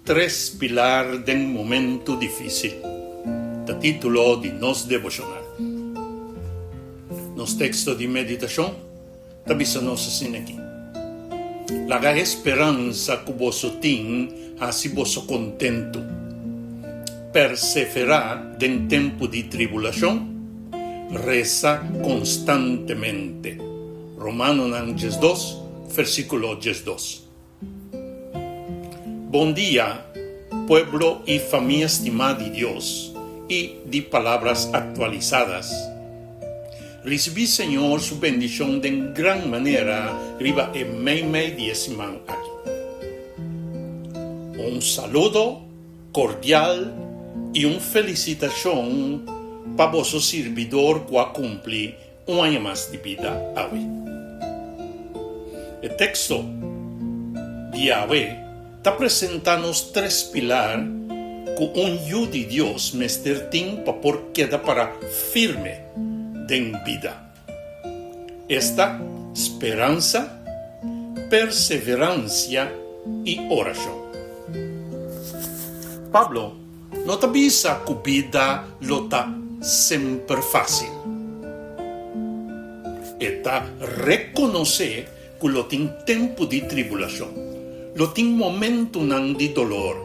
Tres pilar den momento difícil ta título di nos devoshonal. Nos teksto di meditashon ta bisa nos asina aki, Laga e speransa ku boso tin hasi boso kontentu. Perseverá den tempu di tribulashon, resa konstantemente. Romanonan 12, versíkulo 12. Bon dia, pueblo i famia stimá di Dios i di Palabras Actualizadas. Risibí Señor su bendishon den gran manera riba e meimei di e siman aki. Un saludo kordial i un felisitashon pa boso sirbidor ku a kumpli Un aña mas di bida awe. E teksto di awe ta presentá nos tres pilar ku un yu di Dios mester tin pa por keda pará firme den bida. Esta, speransa, perseveransia i orashon. Pablo No ta bisa ku bida lo ta semper fásil. E ta rekonosé ku lo tin tempu di tribulashon, lo tin momentunan di dolor,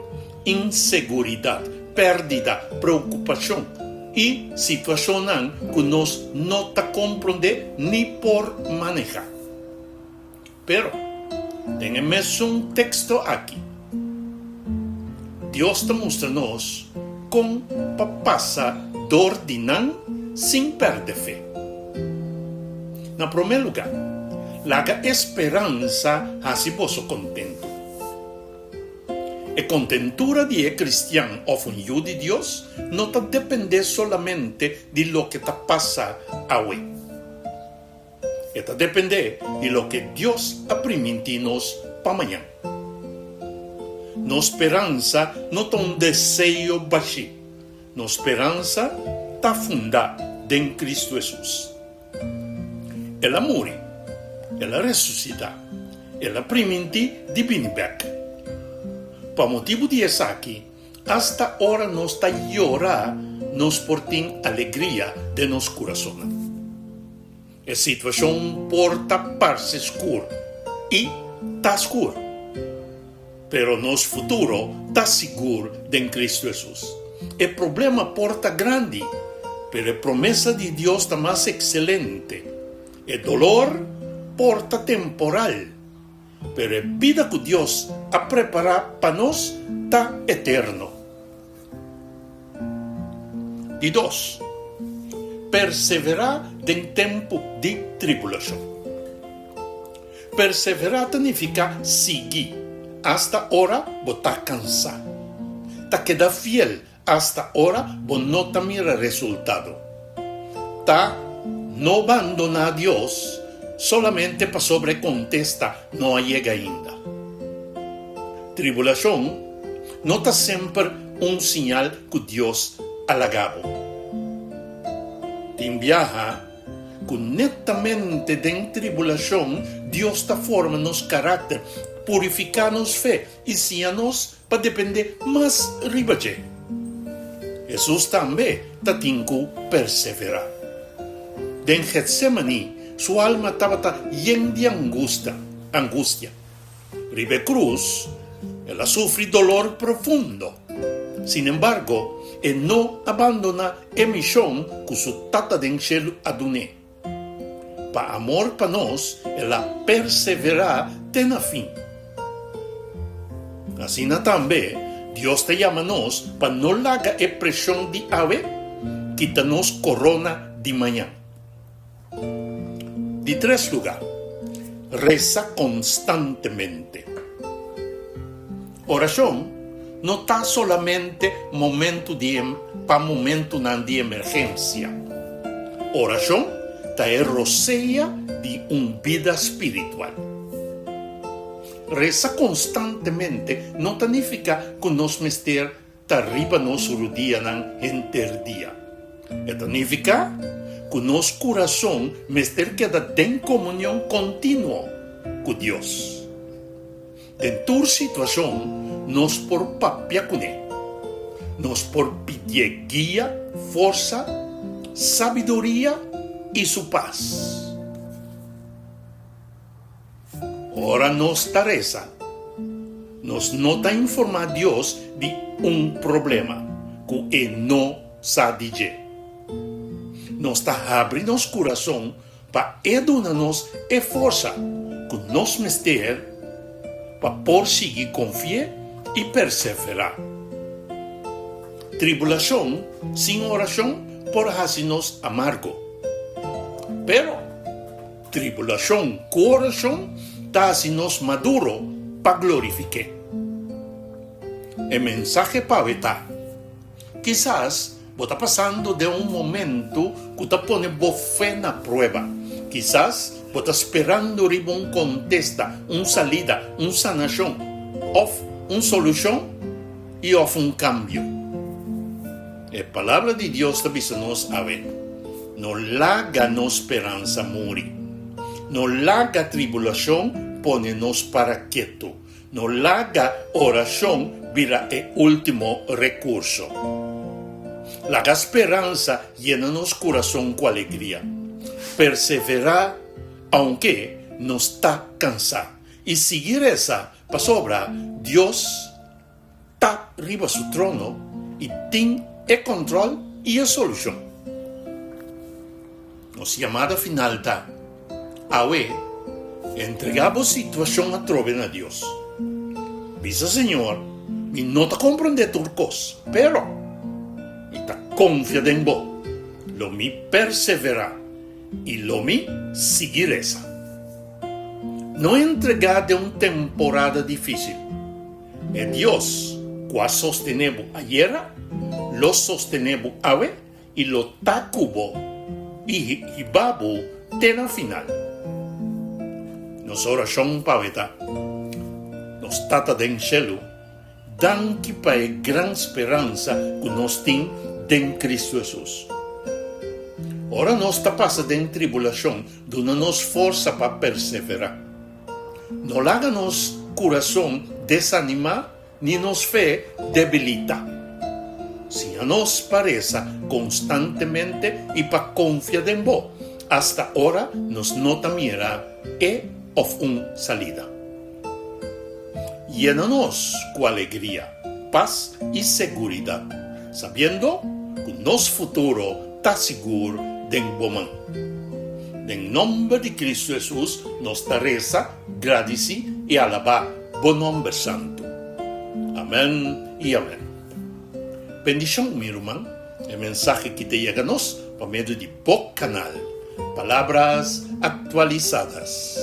inseguridat, pèrdida, preokupashon i situashonnan ku nos no ta komprondé ni por manehá. Pero, den e mesun teksto aki, Dios ta mustra nos kon pa pasa dor di nan sin pèrdè fe. Na promé lugá, laga e speransa hasi boso kontentu. E kontentura di e kristian òf un yu di Dios no ta dependé solamente di loke ta pasa awe. E ta dependé di loke Dios a primintí nos pa mañan. Nos speransa no ta un deseo bashí. Nos speransa ta fundá den Kristu Hesus. El a muri, el a resusitá, el a primintí di bini bèk. Pa motibu di esaki, asta ora nos ta yora, nos por tin alegria den nos kurasonnan. E situashon por ta parse skur i ta skur, pero nos futuro ta sigur den Kristu Hesus. E problema por ta grandi, pero e promesa di Dios ta mas ekselente. E dolor por ta temporal, pero e bida ku Dios a prepará pa nos ta eterno. Di dos, perseverá den tempu di tribulashon. Perseverá ta nifiká sigui asta ora bo ta kansá. Ta keda fiel asta ora bo no ta mira resultado. Ta no bandoná Dios solamente pasobra e kontesta no a yega ainda. Tribulashon no ta semper un siñal ku Dios a laga bo. Tin biaha ku netamente den tribulashon Dios ta forma nos karakter, purifiká nos fe i siña nos pa dependé mas riba dje. Hesus tambe ta tin ku perseverá. Den Getsemaní su alma tabata yen di angustia. Riba e krus, el a sufri dolor profundo. Sin embargo, e no a bandoná e mishon ku su Tata den shelu a dun'é. Pa amor pa nos, el a perseverá te na fin. Asina tambe, Dios ta yama nos pa no laga e preshon di awe kita nos korona di mañan. Di tres lugá, resa konstantemente. Orashon no ta solamente momentu di pa momentunan di emergensia. Orashon ta e rosea di un bida spiritual. Resa konstantemente no ta nifiká ku nos mester ta riba nos rudianan henter dia. E ta nifiká ku nos kurason mester keda den komunion kontinuo ku Dios. Den tur situashon nos por papia kuné. Nos por pidié guia, forsa, sabiduria i su pas. Ora nos ta resa, nos no ta informá Dios di un problema ku e no sa di dje. Nos ta habri nos kurason pa e duna nos e forsa ku nos mester pa por sigui konfi'é i perseverá. Tribulashon sin orashon por hasi nos amargo. Pero, tribulashon ku orashon ta hasi nos maduro pa glorifik'é. E mensahe pa awe ta, Kisas bo ta pasando den un momento ku ta pone bo fe na prueba. Kisas bo ta sperando riba un kontesta, un salida, un sanashon, òf un solushon i òf un kambio. E Palabra di Dios ta bisa nos awe, No laga nos speransa muri. No laga tribulashon pone nos para ketu. No laga orashon bira e último rekurso. Laga speransa yena nos kurason ku alegria. Perseverá aunke nos ta kansá i sigui resa pasobra Dios ta riba su trono i tin e kòntròl i e solushon. Nos yamada final ta, Awe, entregá bo situashon atrobe na Dios. Bisa Señor, Mi no ta komprondé tur kos, pero mi ta konfia den bo. Lo mi perseverá i lo mi sigui resa. No entregá den un temporada difísil. E Dios ku a sostené bo ayera, lo sostené bo awe i lo ta ku bo i hiba bo te na final. Nos orashon pa awe ta, Nos Tata den shelu, danki pa e gran speransa ku nos tin den Kristu Hesus. Ora nos ta pasa den tribulashon, duna nos forsa pa perseverá. No laga nos kurason desanimá Ni nos fe debilita. Siña nos pa resa konstantemente i pa konfia den bo, asta ora nos no ta mira e òf un salida. Yena nos ku alegria, pas i seguridat, sabiendo ku nos futuro ta sigur den bo man. Den nòmber di Kristu Hesus nos ta resa, gradisí i alabá. Bo nomber santu. Amen i amen. Bendishon mi ruman, e mensahe ki ta yega nos pa medio di bo kanal Palabras Actualizadas.